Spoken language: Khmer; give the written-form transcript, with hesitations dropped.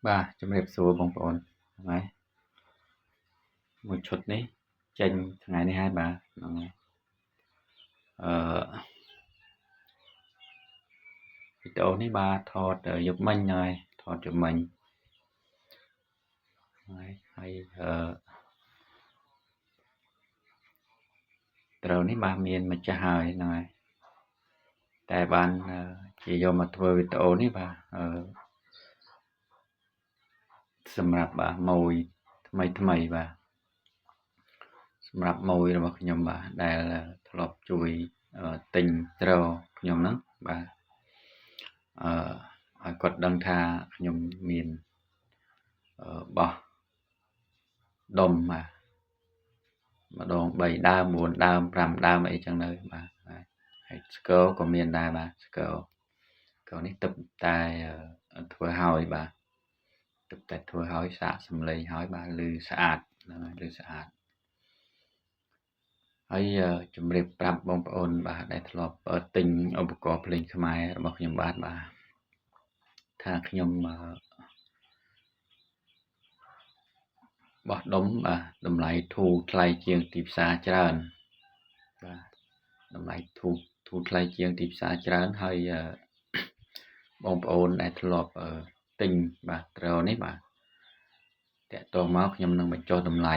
បាទជំរាបសួរបងប្អូនហ្នឹងហើយមួយឈុតនេះចេញថ្ងៃនេះហើយបាទហ្នឹងហើយអឺវីដេអូនេះបាទថតយប់មិញហើយថតយប់មិញហើយហើយអឺត្រូវនេះបាទមានម្ចាស់ហើយហ្នឹងហើយតែបានជាយកមកធ្វើវីដេអូនេះបាទអឺសម្រាប់បាទម៉ួយថ្មីថ្មីបាទសម្រាប់ម៉ួយរបស់ខ្ញុំបាទដែលធ្លាប់ជួយទិញត្រខ្ញុំហ្នឹងបាទអឺឲ្យគាត់ដឹងថាខ្ញុំមានបោះដុំបាទម្ដង3ដើម4ដើម5ដើមអីចឹងទៅបាទហើយស្ករក៏មានដែរបាទស្ករក៏នេះទឹកតែធ្វើហើយបាទទឹកតែធ្វើហើយសាកសំឡេងហើយបាទឮស្អាតហ្នឹងហើយឮស្អាតហើយជំរាបប្រាប់បងប្អូនបាទដែលធ្លាប់ទិញឧបករណ៍ភ្លេងខ្មែររបស់ខ្ញុំបាទបាទថាខ្ញុំបោះដុំបាទតម្លៃធូរថ្លៃជាងទីផ្សារច្រើនបាទតម្លៃធូរថ្លៃជាងទីផ្សារច្រើនហើយបងប្អូនដែលធ្លាប់ទិញបាទត្រូវនេះបាទតាក់ទងមកខ្ញុំនឹងបញ្ចុះតម្លៃ